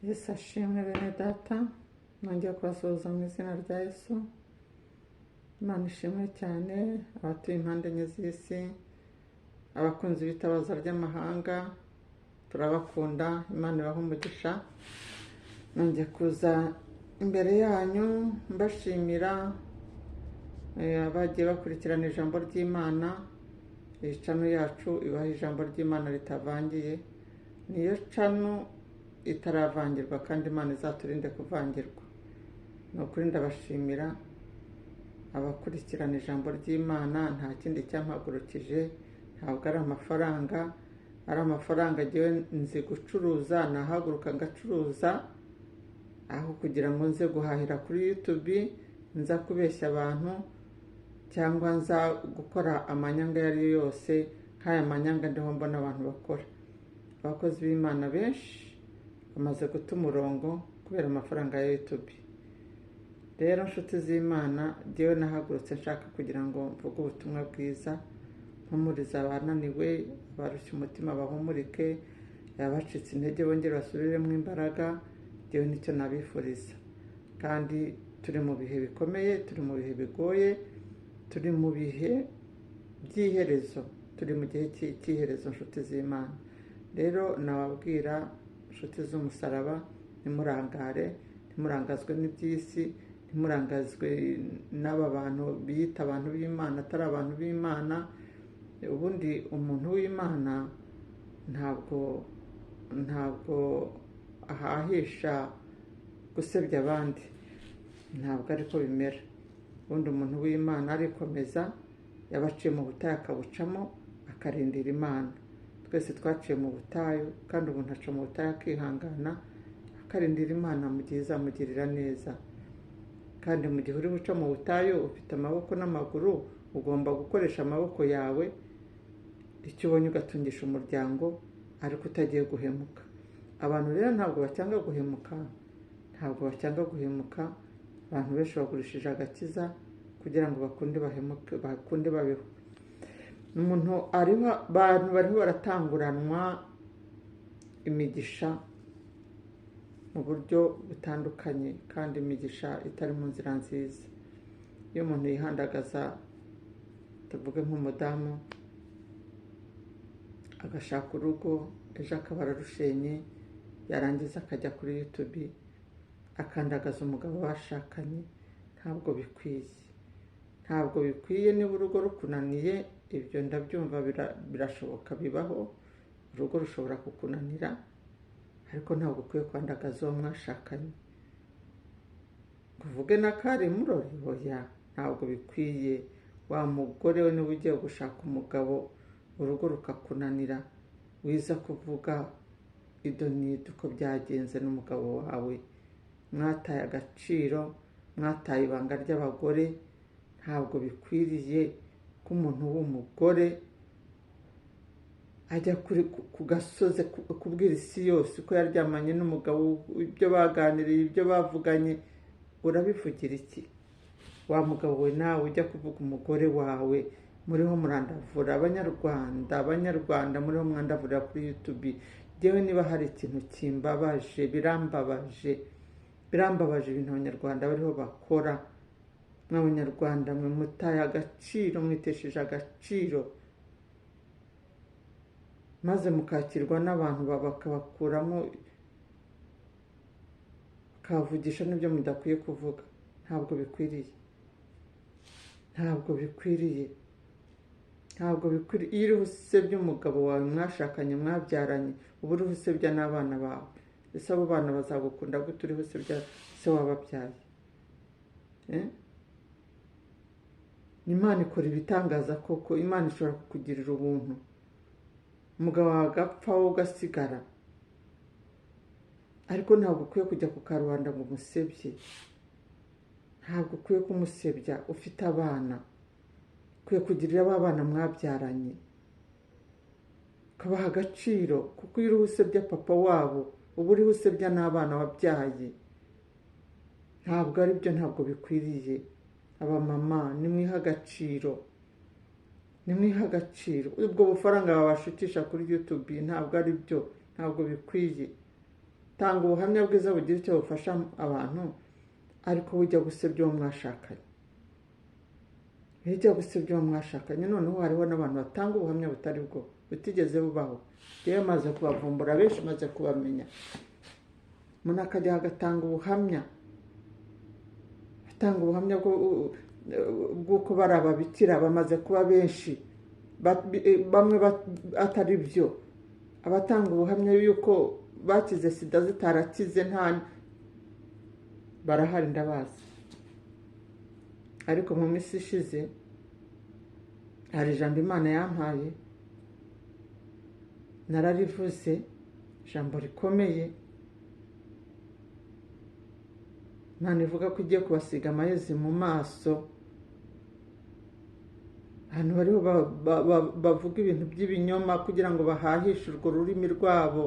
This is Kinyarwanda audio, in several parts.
Yesu ashimwe. Bene Data, nongeye kubasuhuza mu izina rya Yesu. Imana ishimwe cyane. Abatuye impande enye z'isi, abakunzi b'Itabaza ry'Amahanga, turabakunda. Imana ibaha umugisha. Nongeye kuza imbere yanyu mbashimira abagiye bakurikirana ijambo ry'Imana. Iyi channel yacu ibaha ijambo ry'Imana ritavangiye, niyo channel itaravangirwa, kandi Imana izaturinde kuvangirwa. Ni ukuri ndabashimira abakurikirana ijambo ry'Imana. Nta kindi cyampagurukije, ntabwo ari amafaranga. Ari amafaranga, ngewe nzi gucuruza, nahaguruka ngacuruza aho kugira ngo nze guhahira kuri YouTube, nza kubeshya abantu cyangwa nza gukora amanyanga ayo ari yo yose nk'aya manyanga ndiho mbona abantu bakora. Abakozi b'Imana benshi bamaze guta umurongo kubera amafaranga ya YouTube. Rero nshuti z'Imana, ngewe nahagurutse nshaka kugira ngo mvuge ubutumwa bwiza, mpumuriza abananiwe, abarushye umutima bahumurike, abacitse intege bongere basubiremo imbaraga. Ngewe nicyo nabifuriza. Kandi turi mu bihe bikomeye, turi mu bihe bigoye, turi mu bihe by'iherezo, turi mu gihe cy'iherezo. Nshuti z'Imana, rero nababwira, inshuti z'umusaraba, ntimurangare, ntimurangazwe n'iby'isi, ntimurangazwe n'aba bantu biyita abantu b'Imana atari abantu b'Imana. Ubundi umuntu w'Imana ntabwo ahahisha gusebya abandi, ntabwo ariko bimera. Ubundi umuntu w'Imana arikomeza, yaba aciye mu butayu akabucamo, akarindira Imana. Twese twaciye mu butayu, kandi umuntu aca mu butayu akihangana, akarindira Imana mu gihe izamugirira neza. Kandi mu gihe uri guca mu butayu, ufite amaboko n'amaguru, ugomba gukoresha amaboko yawe, icyo ubonye ugatungisha umuryango, ariko utagiye guhemuka. Abantu rero ntabwo bacyanga guhemuka, ntabwo bacyanga guhemuka. Abantu benshi bagurishije agakiza kugira ngo bakunde bahemuke, bakunde babeho. Umuntu ariho, abantu bariho baratanguranwa imigisha mu buryo butandukanye, kandi imigisha itari mu nzira nziza. Iyo umuntu yihandagaza, tuvuge nk'umudamu agashaka urugo, ejo akaba ararushenye, yarangiza akajya kuri YouTube akandagaza umugabo bashakanye, ntabwo bikwiye, ntabwo bikwiye. Niba urugo rukunaniye, ibyo ndabyumva, birashoboka, bibaho, urugo rushobora kukunanira, ariko ntabwo ukwiye kwandagaza uwo mwashakanye ngo uvuge n'akari murori. Oya, ntabwo bikwiye. Wa mugore we, niba ugiye gushaka umugabo urugo rukakunanira, wiza kuvuga idonido uko byagenze n'umugabo wawe. Mwataye agaciro, mwataye ibanga ry'abagore. Ntabwo bikwiriye ko umuntu w'umugore ajya ku gasozi kubwira isi yose uko yaryamanye n'umugabo, ibyo baganiriye, ibyo bavuganye. Urabivugira iki? Wa mugabo we, nawe ujya kuvuga umugore wawe, muriho murandavura Abanyarwanda. Abanyarwanda muriho mwandavurira kuri YouTube. Ngewe niba hari ikintu kimbabaje, birambabaje, birambabaje ibintu Abanyarwanda bariho bakora. Mw'Abanyarwanda mwe, mutaye agaciro, mwitesheje agaciro, maze mukakirwa n'abantu bakabakuramo, bakabavugisha n'ibyo mudakwiye kuvuga. Ntabwo bikwiriye, ntabwo bikwiriye, ntabwo bikwiriye. Iyo uriho usebya umugabo wawe mwashakanye, mwabyaranye, uba uriho usebya n'abana bawe. Ese abo bana bazagukunda gute uriho usebya se wababyaye? Imana ikora ibitangaza koko. Imana ishobora kukugirira ubuntu, umugabo wawe agapfa, wowe ugasigara, ariko ntabwo ukwiye kujya ku karubanda ngo umusebye. Ntabwo ukwiye kumusebya ufite abana. Ukwiye kugirira ba bana mwabyaranye, ukabaha agaciro, kuko iyo uriho usebya papa wabo, uba uriho usebya n'abana wabyaye. Ntabwo ari byo, ntabwo bikwiriye. Abamama nimwiha agaciro, nimwiha agaciro. Ubwo bufaranga babashukisha kuri YouTube ntabwo ari byo, ntabwo bikwiye. Tanga ubuhamya bwiza bugira icyo bufasha abantu, ariko ujya gusebya uwo mwashakanye, ujya gusebya uwo mwashakanye. Noneho hariho n'abantu batanga ubuhamya butari bwo, butigeze bubaho. Rero maze kubavumbura benshi, maze kubamenya. Umuntu akajya agatanga ubuhamya, atanga ubuhamya bw'uko bari ababikira bamaze kuba benshi, bamwe atari byo. Abatanga ubuhamya yuko bakize sida zitarakize, nta barahari ndabazi. Ariko mu minsi ishize hari ijambo Imana yampaye, nararivuze, ijambo rikomeye. Imana ivuga ko igiye kubasiga amayezi mu maso. Abantu bariho bavuga ibintu by'ibinyoma kugira ngo bahahishe urwo rurimi rwabo.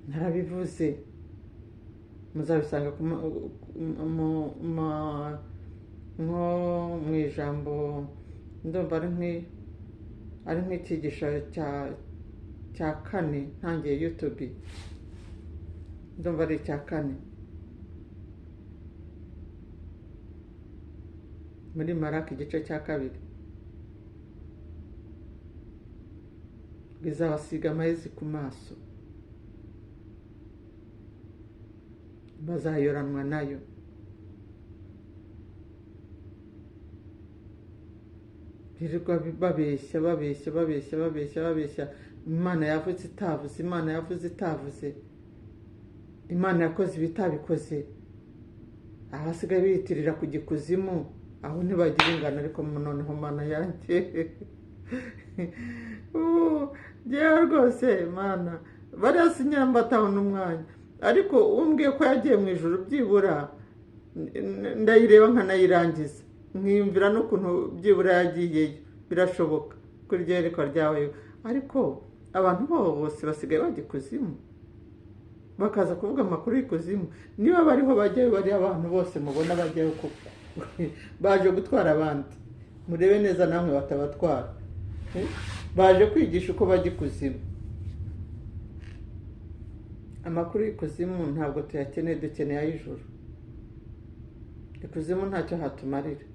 Narabivuze, muzabisanga nko mu ijambo, ndumva ari nk'icyigisho cya kane ntangiye YouTube, ndumva ari icya kane muri Maraki igice cya 2. Bizabasiga amayezi ku maso, bazayoranwa nayo. Birirwa babeshya babeshya babeshya babeshya babeshya. Imana yavuze itavuze, Imana yavuze itavuze, Imana yakoze ibitabikoze. Abasigaye biyitirira ku gikuzimu, aho ntibagira ingano. Ariko noneho Mana yanjye, ngewe rwose Mana, bariya sinyambataho n'umwanya. Ariko umbwiye ko yagiye mu ijuru, byibura ndayireba nkanayirangiza, nkiyumvira n'ukuntu byibura yagiyeyo. Birashoboka kuri iryo yerekwa ryawe. Ariko abantu bose basigaye bajya ikuzimu, bakaza kuvuga amakuru y'ikuzimu. Niba bariho bajyayo, bariya abantu bose mubona bajyayo koko baje gutwara abandi. Murebe neza namwe batabatwara. Baje kwigisha uko bajya ikuzimu. Amakuru y'ikuzimu ntabwo tuyakeneye, dukeneye ay'ijuru. Ikuzimu ntacyo hatumarira,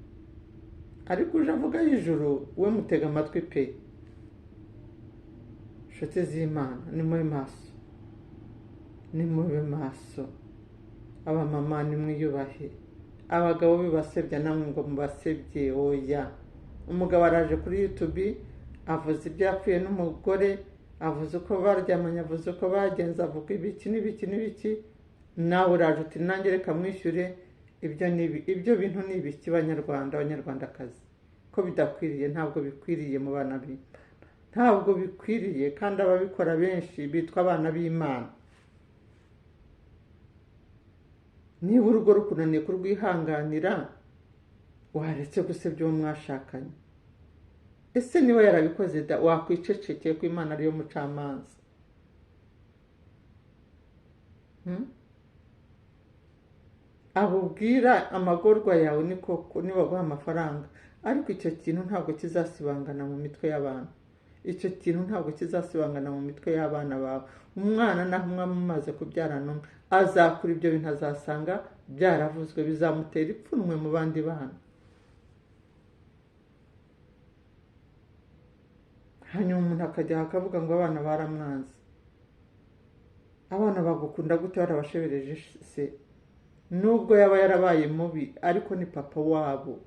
ariko uje avuga ay'ijuru we mutega amatwi pe. Inshuti z'Imana, nimube maso, nimube maso. Abamama nimwiyubahe, abagabo bibasebya namwe ngo mubasebye, oya. Umugabo araje kuri YouTube avuze ibyo yapfuye n'umugore, avuze uko baryamanye, avuze uko bagenze, avuga ibiki n'ibiki n'ibiki. Nawe uraje uti nanjye reka mwishyure. Ibyo ni ibyo bintu ni ibiki Banyarwanda, Abanyarwandakazi? Ko bidakwiriye, ntabwo bikwiriye mu bana b'Imana, ntabwo bikwiriye. Kandi ababikora benshi bitwa abana b'Imana. Niba urugo rukunaniye kurwihanganira, waretse gusebya uwo mwashakanye. Ese niba yarabikoze da, wakwicecekeye ko Imana ariyo mucamanza? Abubwira amagorwa yawe ni koko nibaguha amafaranga, ariko icyo kintu ntabwo kizasibangana mu mitwe y'abantu. Icyo kintu ntabwo kizasibangana mu mitwe y'abana bawe. Umwana naho mwamaze kubyarana umwe, azakura ibyo bintu azasanga byaravuzwe, bizamutera ipfunwe mu bandi bana. Hanyuma umuntu akajya akavuga ngo abana baramwanze. Abana bagukunda gute barabashebereje se? Nubwo yaba yarabaye mubi, ariko ni papa wabo.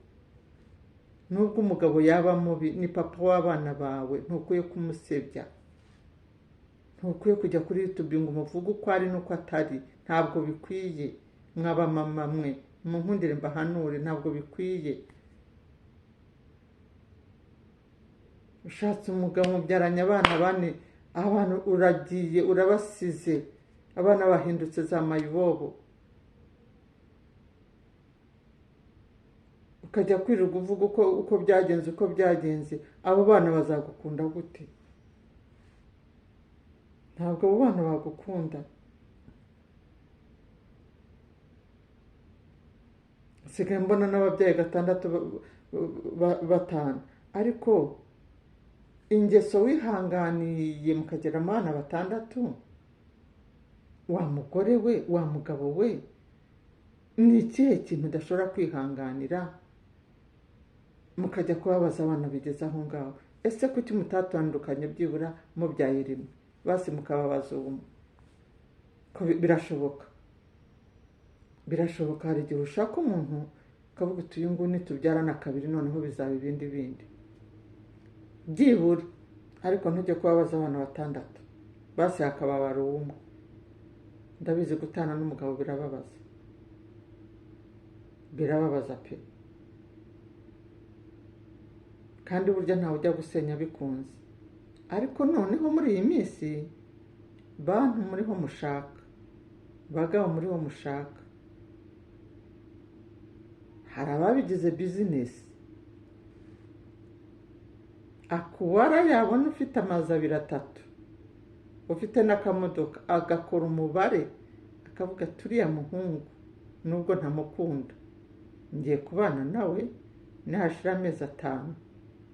Nubwo umugabo yaba mubi, ni papa w'abana bawe. Ntukwiye kumusebya, ntukwiye kujya kuri YouTube ngo umuvuge uko ari n'uko atari. Ntabwo bikwiye. Mwaba mama mwe, munkundire mbahanure, ntabwo bikwiye. Ushatse umugabo mubyaranye abana bane, abantu uragiye urabasize, abana bahindutse za mayibobo. Ukajya kwirirwa uvuga uko byagenze, uko byagenze. Abo bana bazagukunda gute? Ntabwo abo bana bagukunda. Nsigaye mbona n'ababyaye 6 5, ariko ingeso wihanganiye mukagera abana 6, wa mugore we, wa mugabo we, ni ikihe kintu udashobora kwihanganira mukajya kubabaza abana bigeze aho ngaho? Ese kuki mutatandukanye byibura mubyaye rimwe, basi mukababaza umwe? Ko birashoboka, birashoboka. Hari igihe ushaka umuntu ukavuga uti uyu nguyu nitubyarana 2 noneho bizaba ibindi bindi byibura, ariko ntujye kubabaza abana 6, basi hakababara umwe. Ndabizi gutana n'umugabo birababaza, birababaza pe. Kandi burya ntawe ujya gusenya bikunze. Ariko noneho muri iyi minsi bantu muriho mushaka, bagabo muriho mushaka, hari ababigize bizinesi. Akuwara yabona ufite amazu 2 3, ufite n'akamodoka, agakora umubare akavuga turiya muhungu nubwo ntamukunda ngiye kubana nawe, nihashira amezi 5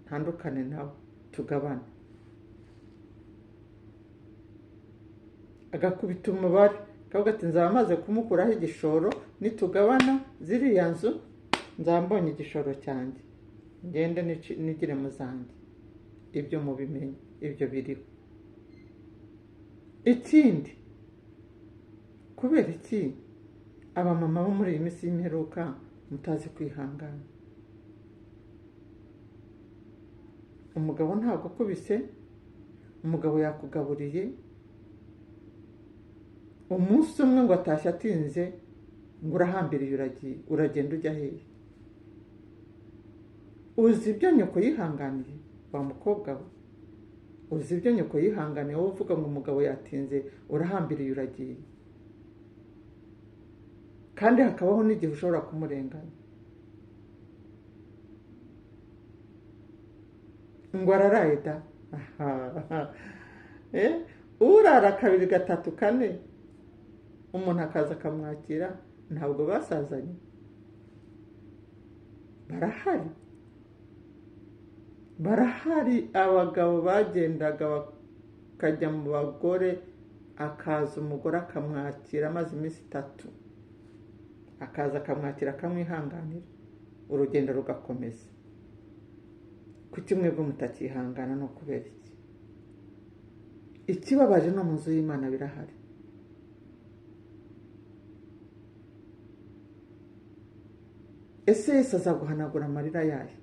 ntandukane nawe tugabane. Agakubita umubare akavuga ati nzaba maze kumukuraho igishoro, nitugabana ziriya nzu nzaba mbonye igishoro cyanjye, ngende nigire mu zanjye. Ibyo mubimenye, ibyo biriho. Ikindi, kubera iki abamama bo muri iyi minsi y'imperuka mutazi kwihangana? Umugabo ntabwo akubise, umugabo yakugaburiye, umunsi umwe ngo atashye atinze, ngo urahambiriye uragiye, uragenda ujya hehe? Uzi ibyo nyoko yihanganiye wa mukobwa we? Uzi ibyo nyoko yihanganiye wowe uvuga ngo umugabo yatinze urahambiriye uragiye? Kandi hakabaho n'igihe ushobora kumurenganya. Ngo araraye da, urara 2 3 4, umuntu akaza akamwakira, ntabwo basazanye, barahari. Barahari abagabo bagendaga bakajya mu bagore, akaza umugore akamwakira amaze iminsi 3, akaza akamwakira akamwihanganira, urugendo rugakomeza. Kuki mwebwe mutakihangana? No kubera iki? Ikibabaje no mu nzu y'Imana birahari. Ese Yesu azaguhanagura amarira yayo?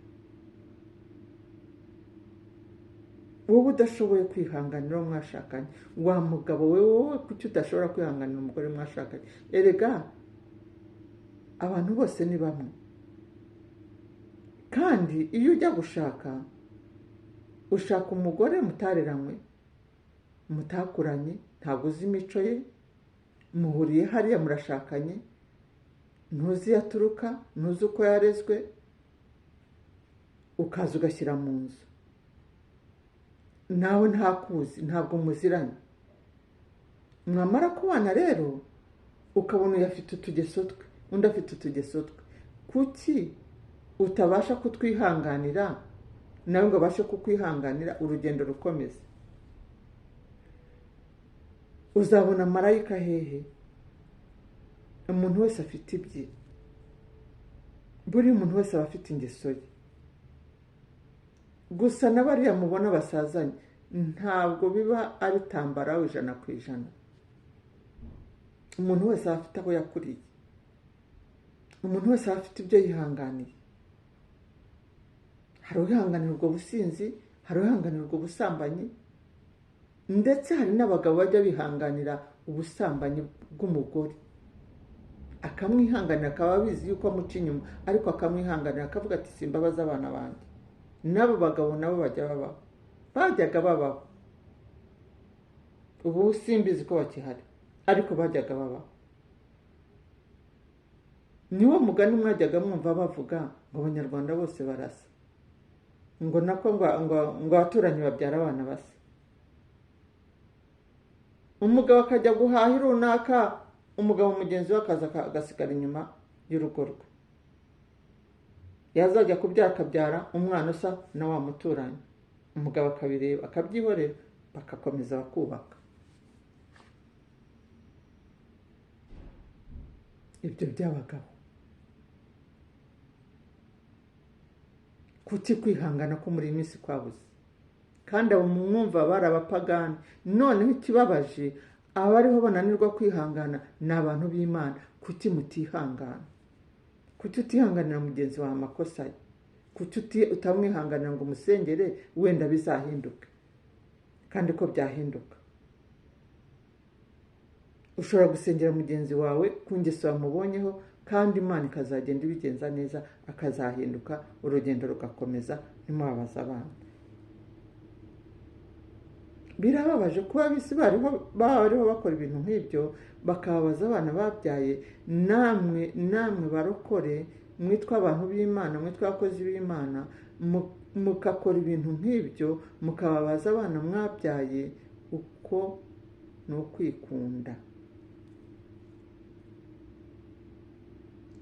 Wowe udashoboye kwihanganira uwo mwashakanye, wa mugabo we, wowe kuki udashobora kwihanganira umugore mwashakanye? Erega abantu bose ni bamwe. Kandi iyo ujya gushaka, ushaka umugore mutareranywe, mutakuranye, ntabwo uzi imico ye, muhuriye hariya murashakanye, ntuzi iyo aturuka, ntuzi uko yarezwe, ukaza ugashyira mu nzu nawe ntakuzi, ntabwo muziranye. Mwamara kubana rero ukabona uyu afite utugeso twe, undi afite utugeso twe. Kuki utabasha kutwihanganira nawe ngo abashe kukwihanganira, urugendo rukomeza? Uzabona marayika hehe? Umuntu wese afite ibye, buri muntu wese aba afite ingeso ye. Gusa n'abariya mubona basazanye ntabwo biba ari tambarawe 100%. Umuntu wese aba afite aho yakuriye, umuntu wese aba afite ibyo yihanganiye. Hari uwihanganira ubwo businzi, hari uwihanganira ubwo busambanyi, ndetse hari n'abagabo bajya bihanganira ubusambanyi bw'umugore, akamwihanganira, akaba abizi yuko amuca inyuma, ariko akamwihanganira akavuga ati simbabaza abana banjye. N'abo bagabo nabo bajya babaho, bajyaga babaho, ubu simbizi ko bakihari, ariko bajyaga babaho. Niwo mugani mwajyaga mwumva bavuga ngo abanyarwanda bose barasa, ngo nako ngo abaturanyi babyara abana basa. Umugabo akajya guhaha runaka, umugabo mugenzi we akaza agasigara inyuma y'urugo rwe. Yazajya kubyara akabyara umwana usa na wa muturanyi, umugabo akabireba akabyihorera, bagakomeza bakubaka. Ibyo by'abagabo. Kuki kwihangana ko muri iyi minsi kwabuze? Kandi abo mwumva bari abapagani. Noneho ikibabaje, abariho bananirwa kwihangana ni abantu b'Imana. Kuki mutihangana? Kuki utihanganira mugenzi wawe amakosa ye? Kuki utamwihanganira ngo umusengere wenda bizahinduke? Kandi ko byahinduka. Ushobora gusengera mugenzi wawe ku ngeso wamubonyeho, kandi Imana ikazagenda ibigenza neza, akazahinduka, urugendo rugakomeza, ntimubabaze abana. Birababaje kuba ab'isi bariho bakora ibintu nk'ibyo, bakababaza abana babyaye. Namwe barokore, mwitwa abantu b'Imana, mwitwa abakozi b'Imana, mugakora ibintu nk'ibyo, mukababaza abana mwabyaye. Uko ni ukwikunda.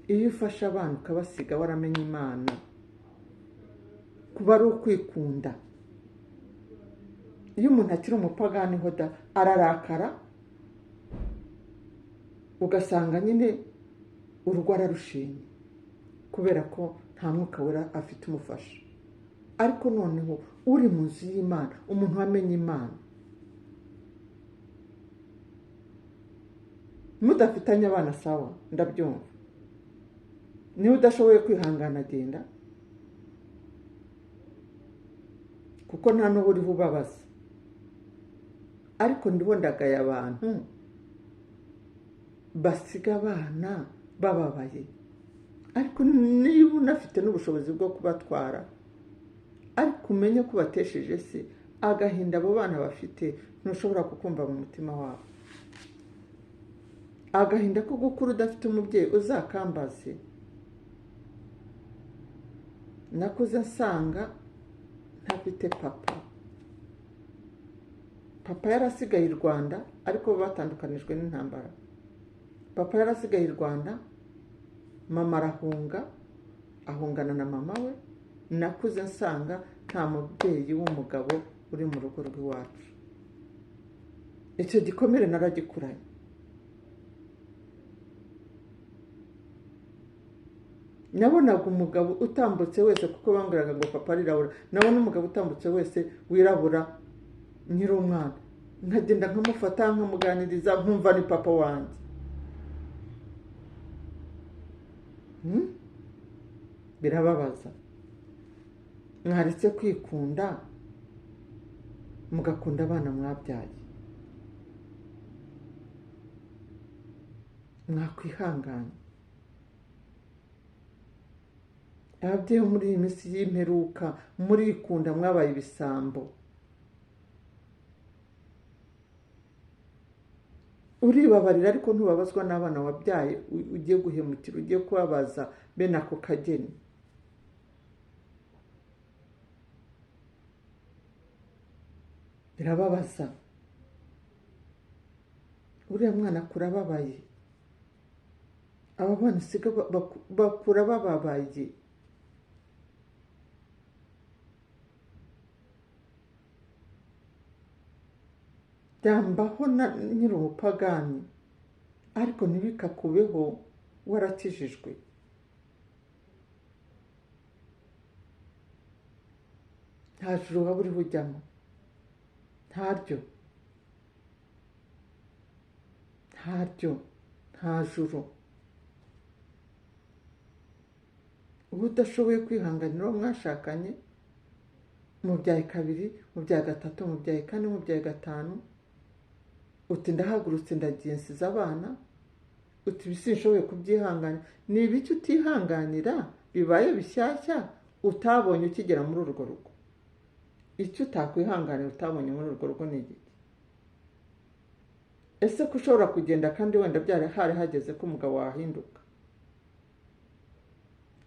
Iyo ufashe abana ukabasiga waramenye Imana, kuba ari ukwikunda. Iyo umuntu akiri umupagani hoda ararakara, ugasanga nyine urugo ararushinye kubera ko nta mwuka wera afite umufasha. Ariko noneho uri mu nzu y'Imana, umuntu wamenye Imana, mudafitanye abana sawa, ndabyumva. Niba udashoboye kwihangana agenda, kuko nta n'uwo uriho ubabaza. Ariko ndiho ndagaya abantu basiga abana bababaye. Ariko niba unafite n'ubushobozi bwo kubatwara, ariko umenye ko ubatesheje se, agahinda abo bana bafite ntushobora kukumva mu mutima wabo. Agahinda ko gukura udafite umubyeyi uzakambaze. Nakuze nsanga ntafite papa. Papa yarasigaye i Rwanda, ariko batandukanijwe n'intambara. Papa yarasigaye i Rwanda, mama arahunga, ahungana na mama we. Nakuze nsanga nta mubyeyi w'umugabo uri mu rugo rw'iwacu. Icyo gikomere naragikuranye. Nabonaga umugabo utambutse wese, kuko bambwiraga ngo papa arirabura, nabona umugabo utambutse wese wirabura nkiri umwana, nkagenda nkamufata nkamuganiriza, nkumva ni papa wanjye. Birababaza. Mwaretse kwikunda mugakunda abana mwabyaye. Mwakwihangana. Ababyeyi muri iyi minsi y'imperuka murikunda, mwabaye ibisambo. Uribabarira ariko ntubabazwa n'abana wabyaye ugiye guhemukira, ugiye kubabaza bene ako kageni. Birababaza. Uriya mwana akura ababaye. Aba bana usiga bakura bababaye. Byambaho nyiri umupagani, ariko ntibikakubeho warakijijwe. Nta juru waba uriho ujyamo, ntaryo, ntaryo, nta juru. Uba udashoboye kwihanganira uwo mwashakanye, mubyaye kabiri, mubyaye gatatu, mubyaye kane, mubyaye gatanu, uti ndahagurutse ndagiye nsize abana, uti sinshoboye kubyihanganira. Ni ibiki utihanganira bibaye bishyashya utabonye ukigera muri urwo rugo? Icyo utakwihanganira utabonye muri urwo rugo ni igiki? Ese ko ushobora kugenda kandi wenda byari hari hageze ko umugabo wahinduka?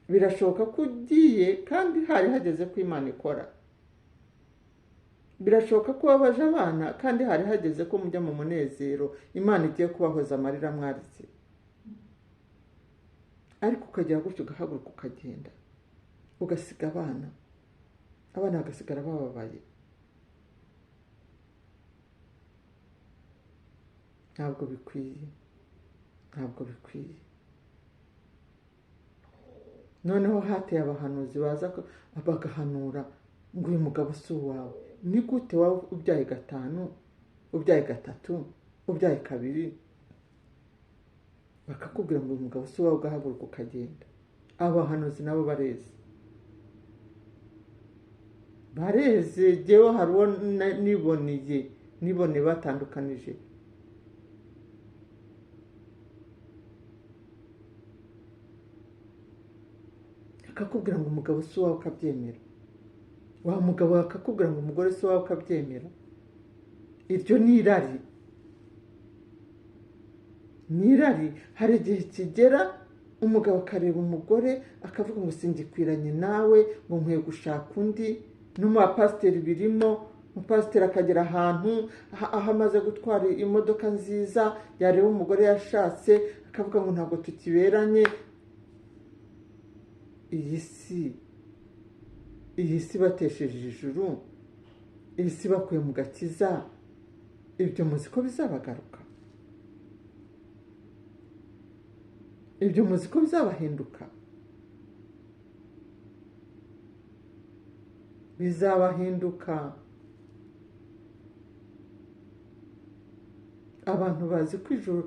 Birashoboka ko ugiye kandi hari hageze ko Imana ikora. Birashoboka ko wabaje abana kandi hari hageze ko mujya mu munezero, Imana igiye kubahoza amarira mwarize. Ariko ukagera gutyo ugahaguruka ukagenda. ugasiga abana, abana bagasigara bababaye. Ntabwo bikwiye, ntabwo bikwiye. Noneho hateye abahanuzi baza bagahanura ngo uyu mugabo si uwawe. Ni gute waba ubyaye 5, ubyaye 3, ubyaye 2, bakakubwira ngo uyu mugabo si uwawe, ugahaguruka ukagenda? Abahanuzi nabo bareze, bareze. Jyewe hari uwo niboneye batandukanije. Akakubwira ngo umugabo si uwawe ukabyemera, wa mugabo akakubwira ngo umugore si uwawe ukabyemera. Iryo ni irari, ni irari. Hari igihe kigera umugabo akareba umugore akavuga ngo singikwiranye nawe, ngo nkwiye gushaka undi. No mu bapasiteri birimo, umupasiteri akagera ahantu aho amaze gutwara imodoka nziza, yareba umugore yashatse akavuga ngo ntabwo tukiberanye. Iyi si batesheje ijuru, iyi si bakuye mu gakiza. Ibyo muzi ko bizabagaruka, ibyo muzi ko bizabahinduka, bizabahinduka. Abantu bazi ko ijuru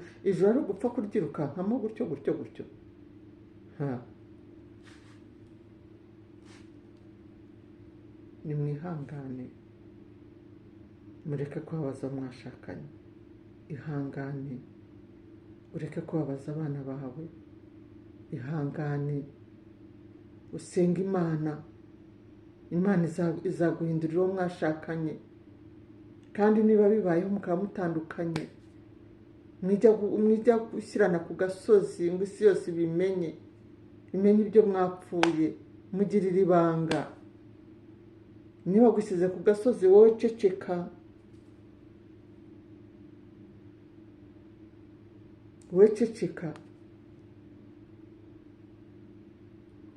ari ugupfa kuryirukankamo gutyo gutyo gutyo. Nimwihangane, mureke kubabaza mwashakanye. Ihangane, ureke kubabaza abana bawe. Ihangane, usenge Imana. Imana izaguhindurira uwo mwashakanye. Kandi niba bibayeho mukaba mutandukanye, mwijya gushyirana ku gasozi ngo isi yose ibimenye, imenye ibyo mwapfuye. Mugirire ibanga. Niba gushyize ku gasozi, wowe ceceka, wowe ceceka.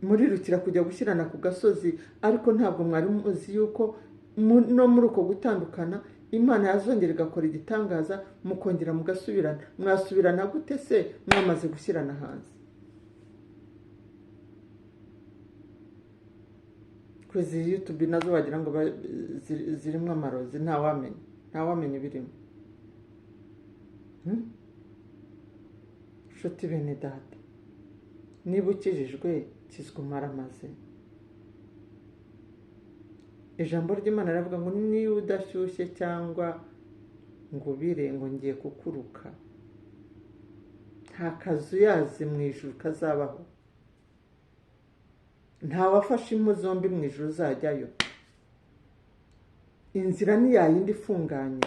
Murirukira kujya gushyirana ku gasozi, ariko ntabwo mwari muzi yuko no muri uko gutandukana Imana yazongera igakora igitangaza, mukongera mugasubirana. Mwasubirana gute se mwamaze gushyirana hanze? Kwezi YouTube nazo wagira ngo zirimo amarozi, ntawamenya, ntawamenya ibirimo. Nshuti bene data, niba ukijijwe kizwa umaramaze. Ijambo ry'Imana riravuga ngo niba udashyushye cyangwa ngo ubire, ngo ngiye kukuruka. Nta kazuyazi mu ijuru kazabaho, nta wafashe impu zombi mu ijuru uzajyayo. Inzira ni yayindi ifunganye.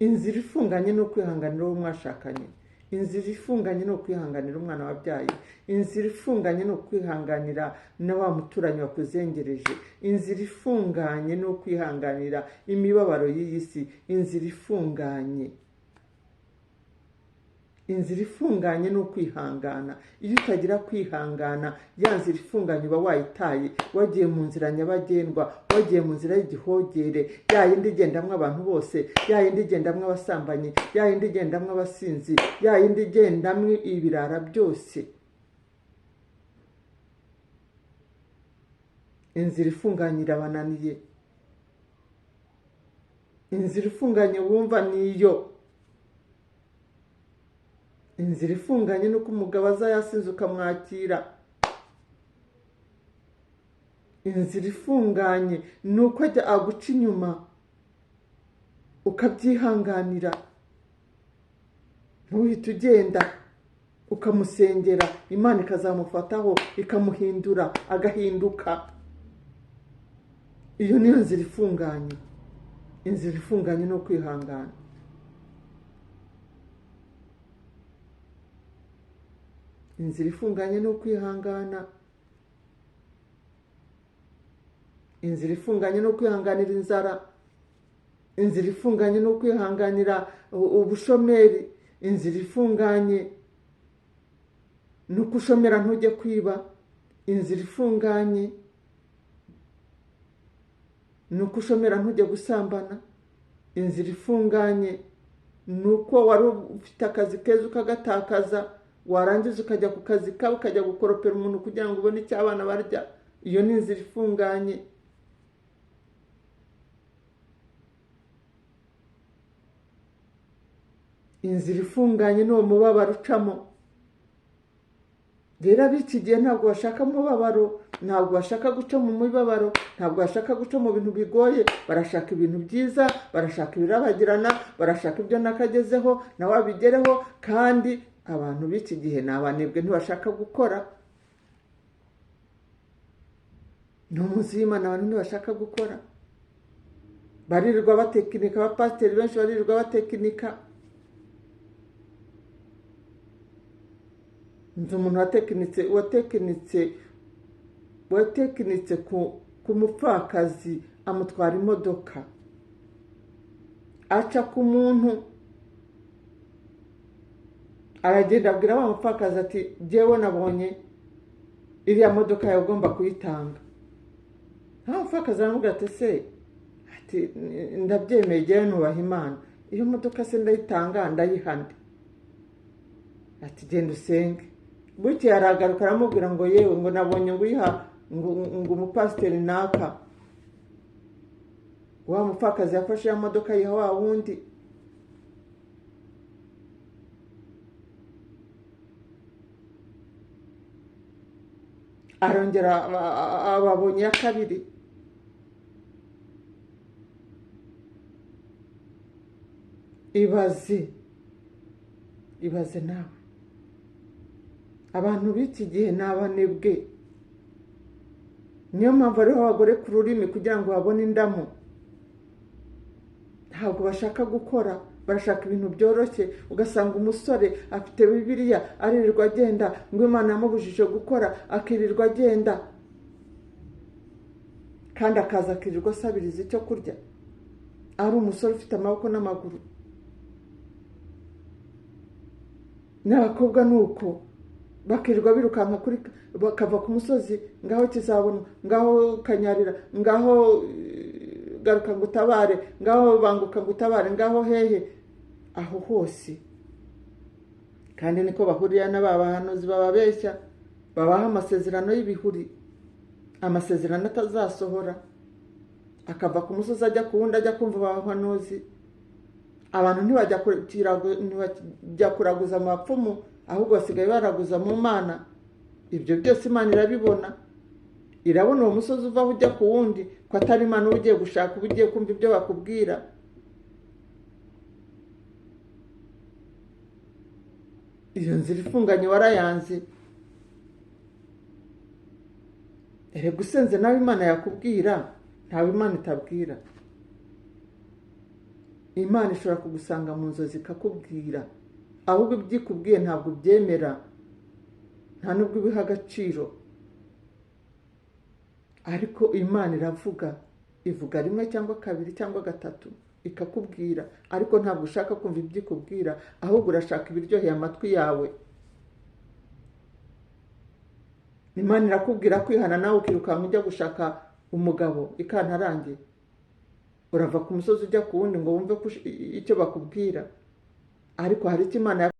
Inzira ifunganye ni ukwihanganira uwo mwashakanye. Inzira ifunganye ni ukwihanganira umwana wabyaye. Inzira ifunganye ni ukwihanganira na wa muturanyi wakuzengereje. Inzira ifunganye ni ukwihanganira imibabaro y'iyi si. Inzira ifunganye, inzira ifunganye ni ukwihangana. Iyo utagira kwihangana, ya nzira ifunganye uba wayitaye, wagiye mu nzira nyabagendwa, wagiye mu nzira y'igihogere, ya yindi igendamwo abantu bose, ya yindi igendamwo abasambanyi, ya yindi igendamwo abasinzi, ya yindi igendamwo ibirara byose. Inzira ifunganye irabananiye. Inzira ifunganye wumva niyo. Inzira ifunganye nuko umugabo aza yasinze ukamwakira. Inzira ifunganye nuko ajya aguca inyuma ukabyihanganira, ntuhite ugenda, ukamusengera, Imana ikazamufataho ikamuhindura agahinduka. Iyo niyo nzira ifunganye. Inzira ifunganye no kwihangana. Inzira ifunganye no kwihangana. Inzira ifunganye no kwihanganira inzara. Inzira ifunganye no kwihanganira ubushomeri. Inzira ifunganye ni uko ushomera ntujye kwiba. Inzira ifunganye ni uko ushomera ntujye gusambana. Inzira ifunganye ni uko wari ufite akazi keza ukagatakaza, warangiza ukajya ku kazi kawe ukajya gukoropera umuntu kugira ngo ubone icyo abana barya. Iyo ni inzira ifunganye. Inzira ifunganye ni uwo mubabaro ucamo. Rero ab'iki gihe ntabwo bashaka umubabaro, ntabwo bashaka guca mu mubabaro, ntabwo bashaka guca mu bintu bigoye. Barashaka ibintu byiza, barashaka ibirabagirana, barashaka ibyo nakagezeho nawe abigereho. Kandi abantu b'iki gihe ni abanebwe, ntibashaka gukora. Ni umunsi w'Imana, abantu ntibashaka gukora, barirwa batekinika. Abapasiteri benshi barirwa batekinika. Nzi umuntu watekinitse ku mupfakazi, amutwara imodoka, aca ku muntu, aragenda abwira wa mupfakazi ati jyewe nabonye iriya modoka yawe ugomba kuyitanga. Nta mupfakazi aramubwira ati se, ati ndabyemeye jyewe nubaha Imana, iyo modoka se ndayitanga ndayihande? Ati genda usenge. Bukeye aragaruka aramubwira ngo yewe ngo nabonye ngo uyiha ngo umupasiteri naka. Wa mupfakazi yafashe ya modoka yiha wa wundi. Arongera ababonye ya kabiri. Ibaze nawe. Abantu b'iki gihe ni abanebwe. Niyo mpamvu ariho abagore ku rurimi kugira ngo babone indamu. Ntabwo bashaka gukora, barashaka ibintu byoroshye. Ugasanga umusore afite Bibiliya aririrwa agenda ngo Imana yamubujije gukora, akirirwa agenda, kandi akaza akirirwa asabiriza icyo kurya, ari umusore ufite amaboko n'amaguru. N'abakobwa ni uko, bakirirwa birukanka kuri, bakava ku musozi, ngaho Kizabona, ngaho Kanyarira, ngaho garuka ngo utabare, ngaho banguka ngo utabare, ngaho hehe, aho hose. Kandi niko bahurira n'abahanuzi bababeshya, babaha amasezerano y'ibihuri, amasezerano atazasohora. Akava ku musozi ajya ku wundi, ajya kumva abahanuzi. Abantu ntibajya kuraguza mu bapfumu, ahubwo basigaye baraguza mu Mana. Ibyo byose Imana irabibona. Irabona uwo musozi uvaho ujya ku wundi, ko atari Imana uba ugiye gushaka, uba ugiye kumva ibyo bakubwira. Iyo nzira ifunganye warayanze. Erega usenze nawe Imana yakubwira, ntawe Imana itabwira. Imana ishobora kugusanga mu nzozi ikakubwira, ahubwo ibyo ikubwiye ntabwo ubyemera, nta nubwo ubiha agaciro. Ariko Imana iravuga, ivuga rimwe cyangwa kabiri cyangwa gatatu ikakubwira, ariko ntabwo ushaka kumva ibyo ikubwira, ahubwo urashaka ibiryoheye amatwi yawe. Imana irakubwira kwihana, nawe ukirukanka ujya gushaka umugabo ikantarange. Urava ku musozi ujya ku wundi ngo wumve icyo bakubwira, ariko hari icyo Imana